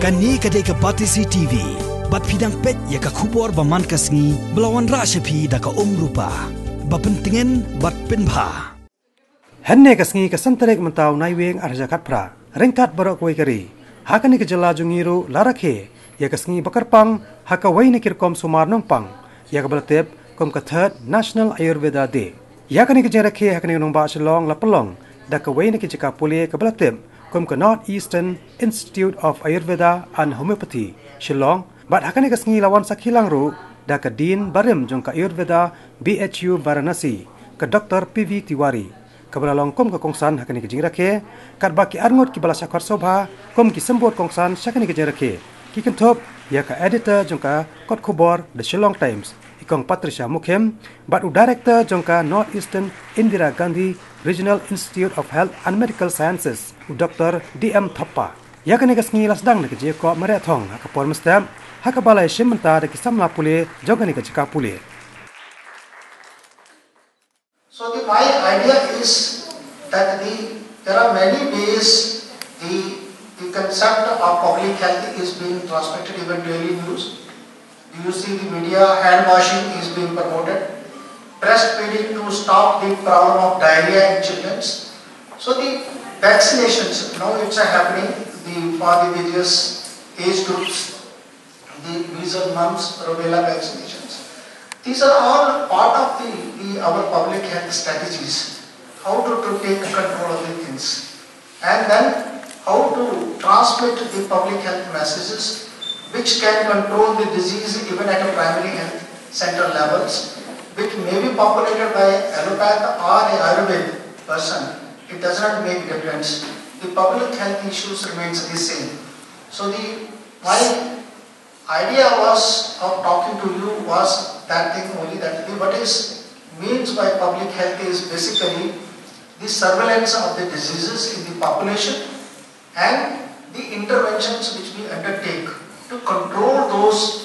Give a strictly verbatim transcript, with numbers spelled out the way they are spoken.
Kane ka dei ka Batesi T V. Bad phi dang peit ïa ka khubor ba man ka sngi ba la wanrah sha phi da ka Umrupa. Ba pyntngen bad pynbha. Hynne ka sngi ka san tarik mynta u Naiwieng ar hajar khatphra, ryngkat baroh kawei ka ri, ha kane ka jylla jong ngi ruh la rakhe ïa ka sngi ba kyrpang ha kawei na ki rukom sumar nongpang ïa kaba la tip kum ka Third National Ayurveda Day. Ïa kane ka jingrakhe ha kane ka nongbah Shillong la pynlong da kawei na ki jaka pule kaba la tip kum ka North Eastern Institute of Ayurveda and Homeopathy, Shillong, bad ha kane ka sngi la wan sakhi lang ruh da ka Dean barim jong ka Ayurveda B H U Varanasi, ka Doctor P V Tiwari, kaba la long kum ka kongsan ha kane ka jingrakhe, katba ki arngut kiba la shah khot sngewbha kum ki symbud kongsan sha kane ka jingrakhe ki kynthup ïa ka editor jong ka kot khubor The Shillong Times, i Kong Patricia Mukhim, bad u director jong ka North Eastern Indira Gandhi Regional Institute of Health and Medical Sciences, u Doctor D M Thoppa. Ïa kane ka sngi la sdang da ka jingïakop mareh thong ha ka por mynstep ha kaba la ïashim bynta da ki samla pule jong kane ka jaka pule. So the, my idea is that the, there are many ways the, the concept of public health is being transmitted even daily news. You see the media, hand washing is being promoted, breastfeeding to stop the problem of diarrhea in children. So the vaccinations, now it's a happening, the, for the various age groups, the measles, mumps, rubella vaccinations. These are all part of the, the our public health strategies, how to, to take control of the things, and then how to transmit the public health messages which can control the disease even at a primary health center levels, which may be populated by allopath or a Ayurved person. It does not make difference. The public health issues remains the same. So the, my idea was of talking to you was that thing only, that the, what is means by public health is basically the surveillance of the diseases in the population and the interventions which we undertake to control those